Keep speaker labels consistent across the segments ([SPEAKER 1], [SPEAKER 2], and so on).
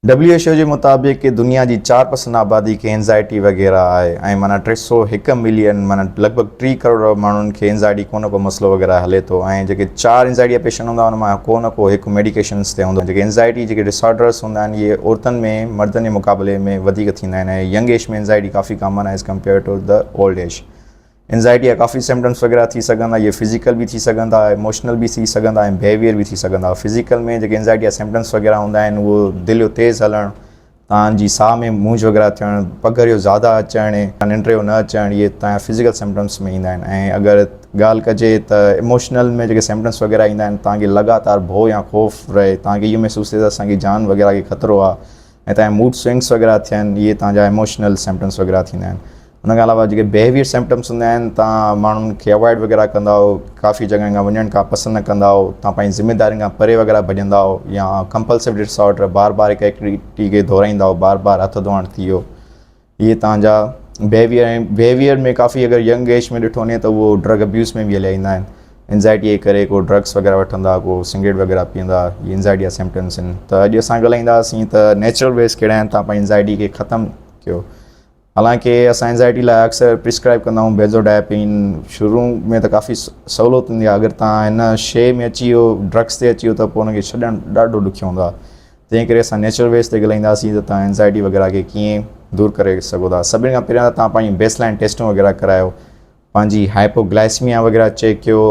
[SPEAKER 1] W H O جي مطابق دنيا جي 4% آبادي کي اينزائٽي وغيره آهي ۽ معنيٰ 301 ملين معنيٰ لڳ ڀڳ 3 ڪروڙ ماڻهن کي اينزائٽي ڪو نه ڪو مسئلو وغيره هلي ٿو ۽ جيڪي چار اينزائٽي جا پيشنٽ هوندا ان مان ڪو نه ڪو هڪ ميڊيڪيشنس تي هوندو. جيڪي اينزائٽي جيڪي ڊسآرڊرس هوندا آهن اهي عورتن ۾ مردن جي مقابلي ۾ وڌيڪ ٿيندا آهن ۽ ينگ ايج ۾ اينزائٽي ڪافي ڪامن آهي as compare to the old age. Anxiety جا ڪافي سمپٽمس وغيره ٿي سگهن ٿا اهي فزيڪل به ٿي سگهن ٿا ايموشنل به ٿي سگهن ٿا ۽ بهيويئر به ٿي سگهن ٿا. فزيڪل ۾ جيڪي اينزائٽي جا سمپٽمس وغيره هوندا آهن اهو دل جو تيز هلڻ، تان جي ساهه ۾ مونجهه وغيره ٿيڻ، پگهر جو زياده اچڻ، ننڊ جو نه اچڻ اهي تان جا فزيڪل سمپٽمس ۾ ايندا آهن ۽ اگر ڳالهه ڪجي ته ايموشنل ۾ جيڪي سمپٽمس وغيره ايندا آهن تان کي لڳاتار ڀؤ يا خوف رهي، تان کي اهو محسوس ٿئي ته اسان کي جان وغيره کي خطرو آهي ۽ تان جا موڊ سوئنگس وغيره ٿين اهي تان جا ايموشنل سمپٽمس وغيره ٿيندا آهن. ان کان علاوه جيڪي بهيويئر سمپٽمس هوندا آهن تان ماڻهن کي اوائڊ وغيره ڪندا آهيو، ڪافي جڳهن کان وڃڻ کان پسند نه ڪندا آهيو، تان پنهنجي ذميدارين کان پري وغيره ڀڄندا آهيو يا ڪمپلسو ڊس آرڊر بار بار هڪ ايڪٽيوٽي کي دهرائيندا آهيو، بار بار هٿ ڌوئڻ ٿي ويو اهي تان جا بهيويئر ۽ بهيويئر ۾ ڪافي اگر ينگ ايج ۾ ڏٺو وڃي ته اهو ڊرگ ابيوز ۾ به هليا ايندا آهن انزائٽي جي ڪري ڪو ڊرگس وغيره وٺندا ڪو سگريٽ وغيره پيئندا اهي انزائٽي جا سمپٽمس آهن ته اڄ اسان ڳالهائينداسين ته نيچرل ويز ڪهڙا آهن تان پنهنجي انزائٽي کي ختم ڪيو. حالانڪه اسان انزائٽي لاء اڪثر پرسڪرائب ڪندا آهيون بينزوڊائپين شروع ۾ ته ڪافي سهولت هوندي آهي اگر تان هن شي ۾ اچي ويو ڊرگس تي اچي ويو ته پوء ان کي ڇڏڻ ڏاڍو ڏکيو هوندو آهي تنهن ڪري اسان نيچرل ويز تي ڳالهائينداسين ته تان انزائٽي وغيره کي ڪيئن دور ڪري سگهو ٿا. سڀني کان پهريان ته تان پنهنجي بيس لائن ٽيسٽون وغيره ڪرايو، پنهنجي هائپو گلائسميا وغيره چيڪ ڪيو،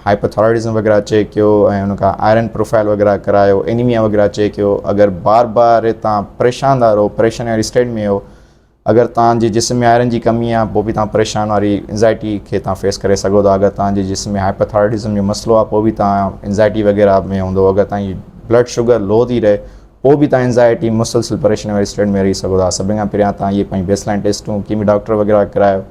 [SPEAKER 1] هائپو ٿائرائڊزم وغيره چيڪ ڪيو ۽ ان کان آئرن پروفائل وغيره ڪرايو، اينيميا وغيره چيڪ ڪيو. اگر بار بار تان پريشان ٿا رهو، پريشاني واري اسٽيٽ ۾ آهيو، اگر توهان جي جسم ۾ آئرن جي ڪمي آهي پوء به توهان پريشان واري انزائٽي کي توهان فيس ڪري سگهو ٿا. اگر توهان جي جسم ۾ هائپرٿائرائڊزم جو مسئلو آهي پوء به توهان انزائٽي وغيره ۾ هوندو. اگر توهان جي بلڊ شگر لو ٿي رهي پوء به توهان انزائٽي مسلسل پريشاني واري اسٽيٽ ۾ رهي سگهو ٿا. سڀني کان پهريان توهان اهي پنهنجي بيس لائن ٽيسٽون ڪنهن به ڊاڪٽر وغيره ڪرايو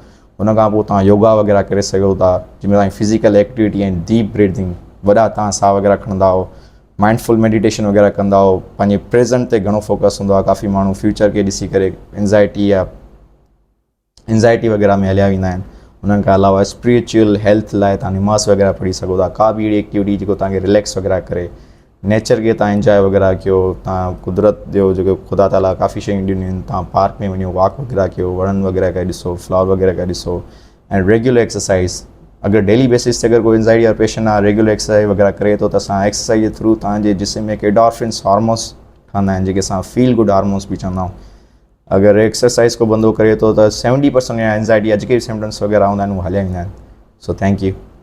[SPEAKER 1] ان کان پوء توهان يوگا وغيره ڪري سگهو ٿا جنهن ۾ توهان جي فزيڪل ايڪٽيوٽي ۽ ڊيپ بريدنگ وڏا توهان ساهه وغيره کڻندا آهيو مائنڊ فل ميڊيٽيشن وغيره ڪندا آهيو پنهنجي پريزنٽ تي گهڻو فوڪس هوندو آهي ڪافي ماڻهو فيوچر کي ڏسي ڪري انزائٽي يا انزائٽي وغيره ۾ هليا ويندا آهن. انهن کان علاوه اسپريچوئل هيلٿ لاء توهان نماز وغيره پڙهي سگهو ٿا ڪا به اهڙي ايڪٽيوٽي جيڪو توهان کي رليڪس وغيره ڪري نيچر کي توهان انجواء وغيره ڪيو توهان قدرت جو جيڪو خدا تعاليٰ ڪافي شيون ڏنيون آهن توهان پارڪ ۾ وڃو واڪ وغيره ڪيو وڻن وغيره کي ڏسو فلاور وغيره کي ڏسو ۽ ريگيولر ايڪسرسائز اگر ڊيلي بيسس تي اگر ڪو انزائٽي وارو پيشنٽ آهي ريگيولر ايڪسرسائز وغيره ڪري ٿو ته اسان ايڪسرسائز جي ٿرو توهان جي جسم ۾ هڪ ايڊورفنس هارمونس ٺهندا آهن جيڪي اسان فيل گڊ هارمونس به چوندا آهيون اگر ايڪسرسائز ڪو بندو ڪري ٿو ته 70% انزائٽي جا جيڪي به سمپٽمس وغيره هوندا آهن اهي هليا ويندا آهن. So thank you.